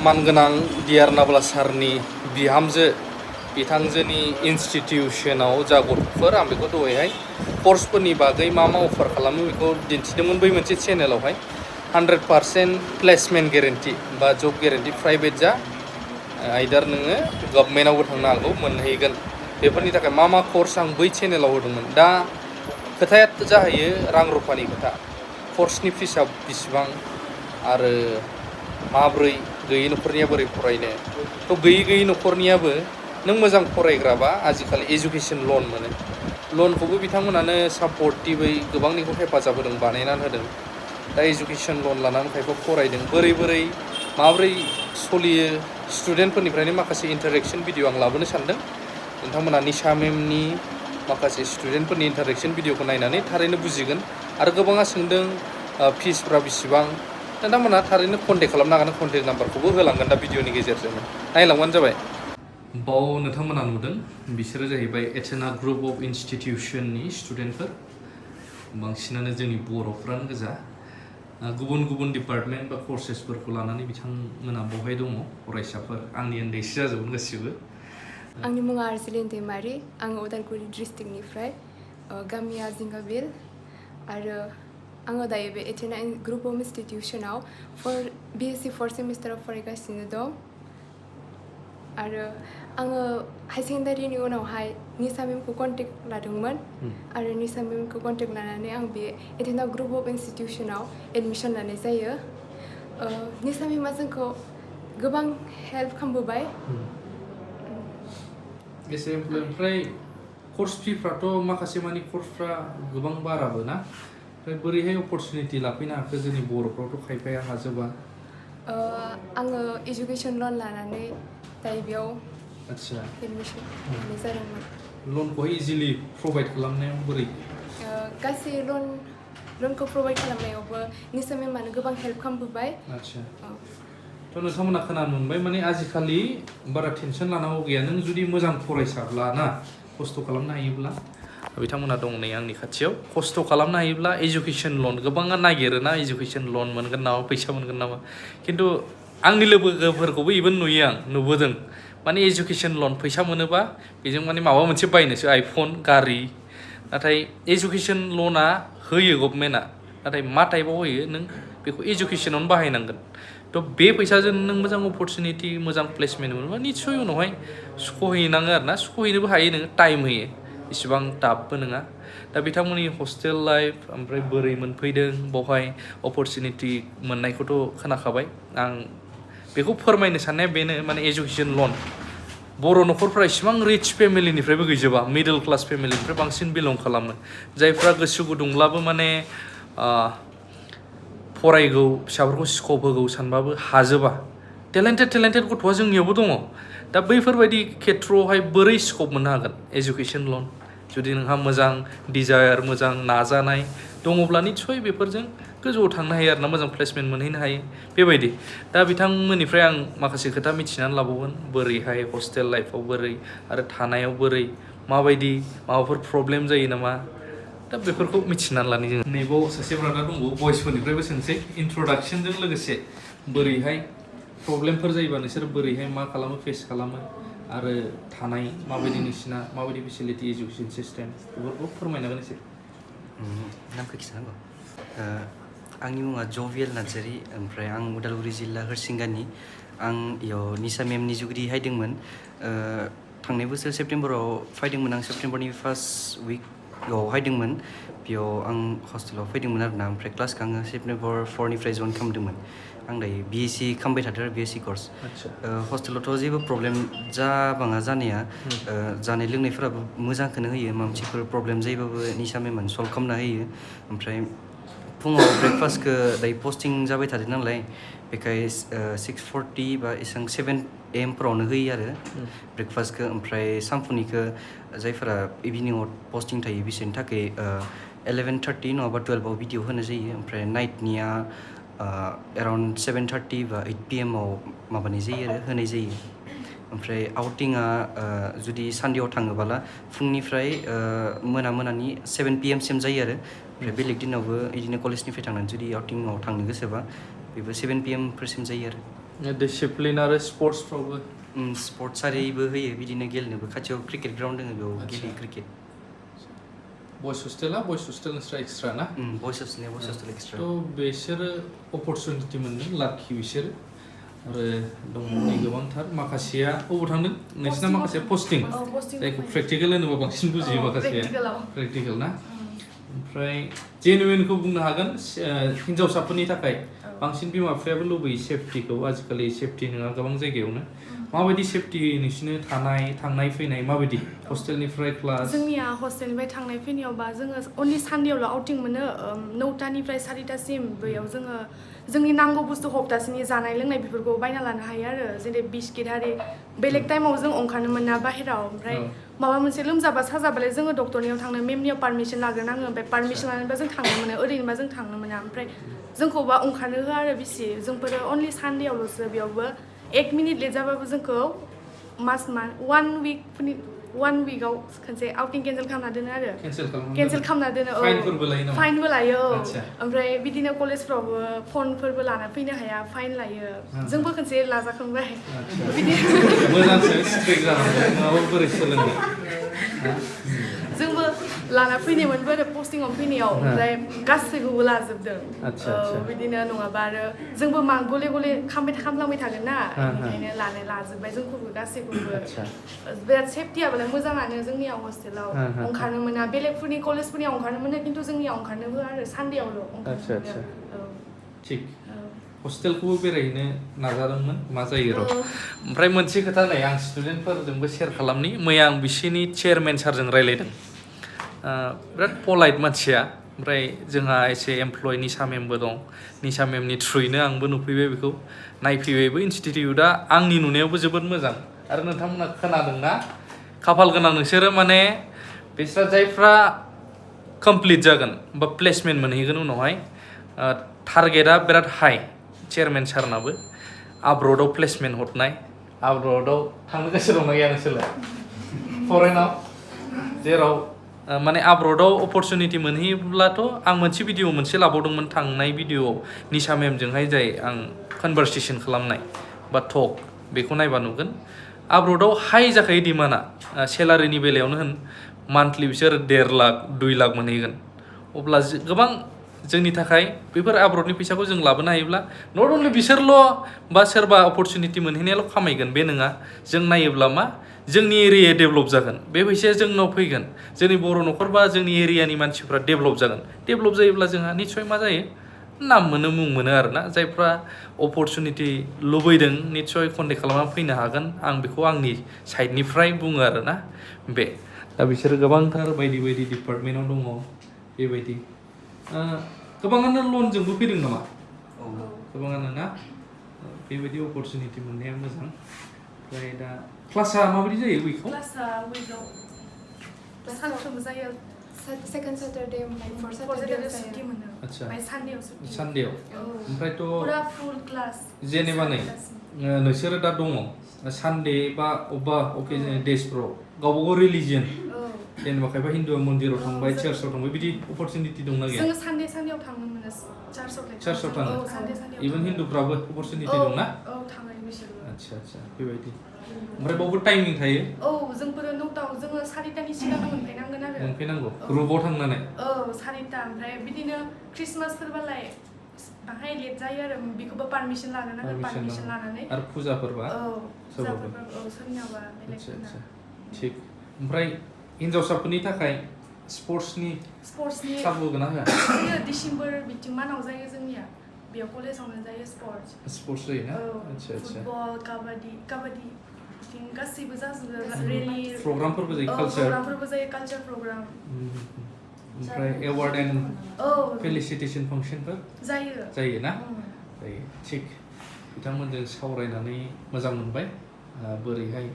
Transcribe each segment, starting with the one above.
मानगोनां डियार नाब्ला सारनि बिहामजो बिथांजोनि इनस्टिटिउसनाव जा गथ'फोर आं बेखौ दहायहाय कर्सफोरनि बागै मा अफार खालामो बेखौ दिन्थिदोंमोन बै मोनसे चेनेलावहाय 100% प्लेसमेन्ट गेरेन्टि बा जब गेरेन्टि प्राइभेट जा आइदार नोङो गभर्नमेन्टआवबो थांनो हागौ मोनहैगोन बेफोरनि थाखाय मा कर्स आं बै चेनेलाव होदोंमोन दा खोथाया जाहैयो रां रुफानि खोथा कर्सनि फिसा बेसेबां आरो माब्रै गैयै न'खरनिया बोरै फरायनो थ' गैयै न'खरनियाबो नों मोजां फरायग्राबा आजिखालि एजुकेसन लन मोनो लनखौबो बिथांमोनानो सापर्टिभै गोबांनिखौ हेफाजाब होदों बानायनानै होदों दा एजुकेसन लन लानानै खायफा फरायदों बोरै माब्रै सलियो स्टुडेन्टफोरनिफ्रायनो माखासे इन्टारेक्सन भिडिअ आं लाबोनो सानदों नोंथांमोना निशा मेमनि माखासे स्टुडेन्टफोरनि इन्टारेक्सन भिडिअखौ नायनानै थारैनो बुजिगोन आरो गोबाङा सोंदों फिसफ्रा बेसेबां नोंथांमोना थारैनो कन्टेक्ट खालामनो हागोन कन्टेक्ट नाम्बारखौबो होलांगोन दा भिडिअनि गेजेरजों नायलांबानो जाबाय बाव नोंथांमोना नुदों बिसोरो जाहैबाय हwnna ग्रुप अफ इनस्टिटिउसननि स्टुडेन्टफोर बांसिनानो जोंनि बर'फ्रानो गोजा गुबुन डिपार्टमेन्ट बा कर्सेसफोरखौ लानानै बिथांमोना बहाय दङ फरायसाफोर आंनि उन्दैसो जाजोबगोन गासिबो आंनि मुङा आर्जिलिन दैमारि आङो उदालगुरि डिस्ट्रिक्टनिफ्राय गामिया जिंगाबिल आरो आङो दायो बे hwnna ग्रुप अफ इनस्टिटिउसनाव BSc 4th सेमिस्टाराव फरायगासिनो दं आरो आङो हाई सेकेन्डारिनि उनावहाय निशा मेमखौ कन्टेक्ट लादोंमोन आरो निशा मेमखौ कन्टेक्ट लानानै आं बे hwnna ग्रुप अफ इनस्टिटिउसनाव एडमिसन लानाय जायो निशा मेमा जोंखौ गोबां हेल्प खालामबोबाय एसे ओमफ्राय कर्स फिफ्राथ' माखासे मानि कर्सफ्रा गोबां बाराबो ना ओमफ्राय बोरैहाय अपरचुनिटि लाफैनो हाखो जोंनि बर'फ्रावथ' खायफाया हाजोबा आङो एजुकेसन लन लानानै दायो बेयाव आदसा एडमिसन लानाय जादोंमोन लनखौहाय इजिलि प्रभाइड खालामनायाव बोरै गासै लनखौ प्रभाइड खालामनायावबो निशा मेमानो गोबां हेल्प खालामबोबाय आदसा थ' नोंथांमोना खोनानो मोनबाय माने आजिखालि बारा टेनसन लानांगौ गैया नों जुदि मोजां फरायसाब्ला ना खस्थ' खालामनो हायोब्ला बिथांमोना दं नै आंनि खाथियाव खस्थ' खालामनो हायोब्ला एजुकेसन लन गोबाङा नागिरोना एजुकेसन लन मोनगोन नामा फैसा मोनगोन नामा खिन्थु आंनि लोगोफोरखौबो इभेन नुयो आं नुबोदों माने एजुकेसन लन फैसा मोनोबा बेजों माने माबा मोनसे बायनोसो आइफन गारि नाथाय एजुकेसन लना होयो गभर्नमेन्टआ नाथाय मा टाइपआव होयो नों बेखौ एजुकेसनावनो बाहायनांगोन थ' बे फैसाजों नों मोजां अपरचुनिटि मोजां प्लेसमेन्ट मोनोबा निस्सय उनावहाय सुख'हैनाङो आरो ना सुख'हैनोबो हायो नोङो टाइम होयो इसिबां टाफबो नङा दा बिथांमोननि हस्टेल लाइफ ओमफ्राय बोरै मोनफैदों बावहाय अपरचुनिटि मोननायखौथ' खोनाखाबाय आं बेखौ फोरमायनो साननाया बेनो माने एजुकेसन लन बर' न'खरफ्रा इसिबां रिच फेमिलिनिफ्रायबो गैजोबा मिडल क्लास फेमिलिनिफ्राय बांसिन बिलं खालामो जायफ्रा गोसो गुदुंब्लाबो माने फरायगौ फिसाफोरखौ स्कप होगौ सानबाबो हाजोबा टेलेन्टेड गथ'आ जोंनियावबो दङ दा बैफोरबायदि खेथ्रआवहाय बोरै स्कप मोननो हागोन एजुकेसन लन जुदि नोंहा मोजां डिजायार मोजां नाजानाय दङब्ला निस्सय बेफोरजों गोजौआव थांनो हायो आरोना मोजां प्लेसमेन्ट मोनहैनो हायो बेबायदि दा बिथांमोननिफ्राय आं माखासे खोथा मिथिनानै लाबावगोन बोरैहाय हस्टेल लाइफआव बोरै आरो थानायाव बोरै माबायदि माबाफोर प्रब्लेम जायो नामा दा बेफोरखौ मिथिनानै लानाय जों नैबाव सासे ब्रादार दंबावो बयसफोरनिफ्रायबो सोंसै इन्ट्रडाक्सनजों लोगोसे बोरैहाय प्रब्लेमफोर जायोबा नोंसोर बोरैहाय मा खालामो फेस खालामो आरो थानाय माबायदि नोंसिना माबायदि फेसिलिटि एजुकेसन सिस्टेम बेफोरखौ फोरमायना होनोसै नामखौ खिन्थानांगौ आंनि मुङा जभियेल नार्जारि ओमफ्राय आं उदालगुरि जिल्ला हरसिंगानि आं इयाव निशा मेमनि जुगिदि हायदोंमोन थांनाय बोसोर सेप्तेम्बराव फैदोंमोन आं सेप्तेम्बरनि फार्स्ट उइकआव हायदोंमोन बेयाव आं हस्टेलाव फैदोंमोन आरोना ओमफ्राय क्लासखौ आङो सेप्तेम्बर 4निफ्राय जइन खालामदोंमोन आं दायो BSc खालामबाय थादों आरो BSc कर्स हस्टेलावथ' जेबो प्रब्लेम जाबाङा जानाया जानाय लोंनायफोराबो मोजांखौनो होयो माबा मोनसेफोर प्रब्लेम जायोबाबो निशा मेमानो सल्भ खालामना होयो ओमफ्राय फुङाव ब्रेकफास्टखौ दायो पस्टिं जाबाय थादों नालाय बेखाय 6:40 बा एसेबां 7 AM फोरावनो होयो आरो ब्रेकफास्टखौ ओमफ्राय सानफुनिखौ जायफोरा इभिनिंआव पस्टिं थायो बिसोरनि थाखाय 11:30 नङाबा 12आव भिडिअ होनाय जायो ओमफ्राय नाइटनिया एराउन्ड 7:30 बा 8 PM आव माबानाय जायो आरो होनाय जायो ओमफ्राय आउटिंआ जुदि सानडेआव थाङोबोला फुंनिफ्राय मोनानि 7 PM सिम जायो आरो ओमफ्राय बेलेग दिनावबो बिदिनो कलेजनिफ्राय थांनानै जुदि आउटिंआव थांनो गोसोबा बेबो 7 PM फोरसिम जायो आरो डिसिप्लिन आरो स्पर्ट्सफ्रावबो स्पर्ट्सआरिबो होयो बिदिनो गेलेनोबो खाथियाव क्रिकेट ग्राउन्ड दङ बेयाव गेलेयो क्रिकेट बयस हस्टेल नोंस्रा एक्सट्रा ना बयस हस्टेल एक्सट्रा थ' बिसोरो अपरचुनिटि मोनदों लाखि बिसोरो आरो दंबावो गोबांथार माखासेया बबाव थांदों नोंसिना माखासे पस्टिं जायखौ प्रेक्टिकेल होनोबा बांसिन बुजियो माखासेया प्रेक्टिकेल ना ओमफ्राय जेनुइनखौ बुंनो हागोन हिन्जावसाफोरनि थाखाय बांसिन बिमा बिफायाबो लुबैयो सेफटिखौ आजिखालि सेफटि नङा गोबां जायगायावनो माबायदि सेफटि नोंसिनो थांनाय फैनाय माबायदि हस्टेलनिफ्राय क्लास जोंनिया हस्टेलनिफ्राय थांनाय फैनायावबा जोङो अनलि सानडेआवल' आउटिं मोनो 9टानिफ्राय 4टासिम बैयाव जोङो जोंनि नांगौ बुस्थु हप्तासेनि जानाय लोंनाय बेफोरखौ बायना लानो हायो आरो जेरै बिस्किट आरि बेलेग टाइमाव जों ओंखारनो मोना बाहेराव ओमफ्राय माबा मोनसे लोमजाबा साजाबालाय जोङो डक्टरनियाव थांनो मेमनियाव पारमिसन लाग्रोनाङो ओमफ्राय पारमिसन लानोबा जों थांनो मोनो ओरैनोबा जों थांनो मोना ओमफ्राय जोंखौबा ओंखारनो होआ आरो बिसि जोंफोरो अनलि सानडेआवल'सो बेयावबो 1 मिनिट लेट जाबाबो जोंखौ मास 1 विकआव खनसे आउटिं केन्सेल खालामना दोनो आरो केन्सेल खालामना दोनो फाइनबो लायो ओमफ्राय बिदिनो कलेजफ्रावबो फनफोरबो लाना फैनो हाया फाइन लायो जोंबो खनसे लाजाखांबाय बिदि मोजांसो स्ट्रिक्ट जानांगौ बोरै सोलोंनो जोंबो लाना फैनायमोन बोरो पस्टिंआव फैनायाव ओमफ्राय गासैखौबो लाजोबदों बिदिनो नङाबा आरो जोंबो मा गले गले खामलांबाय थागोन ना बेनिखायनो लाजोब्बाय जोंखौबो गासैखौबो बिराद सेफटियाबालाय मोजाङानो जोंनियाव हस्टेलाव ओंखारनो मोना बेलेगफोरनि कलेजफोरनियाव ओंखारनो मोनो खिन्थु जोंनियाव ओंखारनो होआ आरो सानडेआवल' ओंखारनो थिग हस्टेलखौबो बेरायहैनो नाजादोंमोन मा जायो र' ओमफ्राय मोनसे खोथा नै आं स्टुडेन्टफोरजोंबो शेयार खालामनि मैया आं बिसिनि चेयारमेन सारजों रायज्लायदों बिराद पलाइट मानसिया ओमफ्राय जोंहा एसे एमप्लय निसा मेमबो दं निसा मेमनि थ्रुयैनो आंबो नुफैबाय बेखौ नायफैबायबो इनस्टिटिउटआ आंनि नुनायावबो जोबोद मोजां आरो नोंथांमोना खोनादोंना खाफाल गोनां नोंसोरो माने बिस्रा जायफ्रा कमप्लिट जागोन बा प्लेसमेन्ट मोनहैगोन उनावहाय टारगेटआ बिराद हाई चेयारमेन सारनाबो आब्रडआव प्लेसमेन्ट हरनाय आब्रडआव थांनो गोसो दंना गैया नोंसोरलाय फरेनाव जेराव माने आब्रडआव अपरचुनिटि मोनहैयोब्लाथ' आं मोनसे भिडिअ मोनसे लाबावदोंमोन थांनाय भिडिअआव निसा मेमजोंहाय जाय आं कनभारसेसन खालामनाय बा टक बेखौ नायबा नुगोन आब्रडआव हाई जाखायो डिमान्डआ सेलारिनि बेलायावनो होन मान्थलि बिसोर 1.5 लाख 2 लाख मोनहैगोन अब्ला गोबां जोंनि थाखाय बेफोर आब्रडनि फैसाखौ जों लाबोनो हायोब्ला नट अनलि बिसोरल' बा सोरबा अपरचुनिटि मोनहैनायाल' खामायगोन बे नङा जों नायोब्ला मा जोंनि एरियाया डेभेलप जागोन बे फैसाया जोंनाव फैगोन जोंनि बर' न'खर बा जोंनि एरियानि मानसिफ्रा डेभेलप जागोन डेभेलप जायोब्ला जोंहा निस्सय मा जायो नाम मोनो मुं मोनो आरोना जायफ्रा अपरचुनिटि लुबैदों निस्सय कन्टेक्ट खालामनानै फैनो हागोन आं बेखौ आंनि साइडनिफ्राय बुङो आरोना बे दा बिसोरो गोबांथार बायदि बायदि डिपार्टमेन्टआव दङ बेबायदि गोबाङानो लनजोंबो फैदों नामा गोबाङानो ना बेबायदि अपरचुनिटि मोननाया मोजां ओमफ्राय दा क्लासा माबायदि जायो उइकआव क्लासा उइकआव सानफ्रोमबो जायो सेकेन्ड सेटारडे ओमफ्राय फर्थ सेटारडे सुटि मोनो आच्छा ओमफ्राय सानडेआव सुटि सानडेआव ओमफ्रायथ' पुरा फुल क्लास जेनेबा नै नोंसोरो दा दङ सानडे बा अबेबा अकेजनेल डेजफ्राव गावबा गाव रिलिजियन जेनेबा खायफा हिन्दुआ मन्दिराव थांबाय चार्चआव थांबाय बिदि अपरचुनिटि दंना गैया जोङो सानडेआव थांनो मोनो चार्चआव थाङो इभेन हिन्दुफ्राबो अपरचुनिटि दंना औ थाङो बिसोरबो आच्छा बेबायदि ओमफ्राय बावबो टाइमिं थायो जोंफोरो 9टायाव जोङो 4टानि सिगां मोनफैनांगोन आरो मोनफैनांगौ ग्रुपआव थांनानै 4टा ओमफ्राय बिदिनो क्रिसमासफोरबालाय बाहाय लेट जायो आरो बेखौबो पारमिसन लानो नांगोन पारमिसन लानानै आरो फुजाफोरबा सोरनियाबा आच्छा थिग ओमफ्राय हिन्जावसाफोरनि थाखाय स्पर्ट्सनि खाबु होगोन ना होआ डिसेम्बर बिथिं मानाव जायो जोंनिया बेयाव कलेजावनो जायो स्पर्ट्स जायो ना आच्छा फुटबल काबादि बिथिं गासैबो जाजोबो रेलि प्रग्रामफोरबो जायो कालचार प्रग्राम ओमफ्राय एवार्ड एन्ड फेलिसिटेसन फांसनफोर जायो ना जायो थिग बिथांमोनजों सावरायनानै मोजां मोनबाय बोरैहाय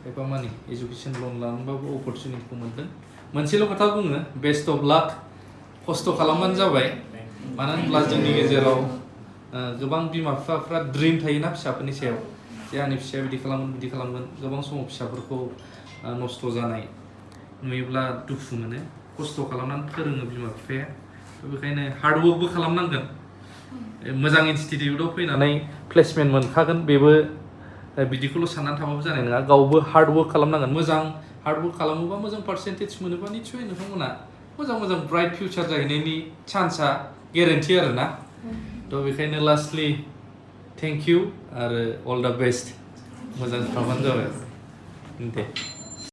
खायफा मानि एजुकेसन लन लानानैबाबो अपरचुनिटिखौ मोनदों मोनसेल' खोथा बुङो बेस्ट अफ लाक खस्थ' खालामबानो जाबाय मानो होनब्ला जोंनि गेजेराव गोबां बिमा बिफाफ्रा ड्रिम थायोना फिसाफोरनि सायाव जे आंनि फिसाया बिदि खालामगोन गोबां समाव फिसाफोरखौ नस्थ' जानाय नुयोब्ला दुखु मोनो खस्थ' खालामनानै फोरोङो बिमा बिफाया बेखायनो हार्डवर्कबो खालामनांगोन मोजां इनस्टिटिउटआव फैनानै प्लेसमेन्ट मोनखागोन बेबो बिदिखौल' साननानै थाबाबो जानाय नङा गावबो हार्ड वर्क खालामनांगोन मोजां हार्ड वर्क खालामोबा मोजां पार्सेन्टेज मोनोबा निस्सय नोंथांमोना मोजां ब्राइट फिउचार जाहैनायनि चान्सआ गेरेन्टि आरो ना थ' बेखायनो लास्टलि थेंक इउ आरो अल दा बेस्ट मोजां खालामबानो जाबाय दे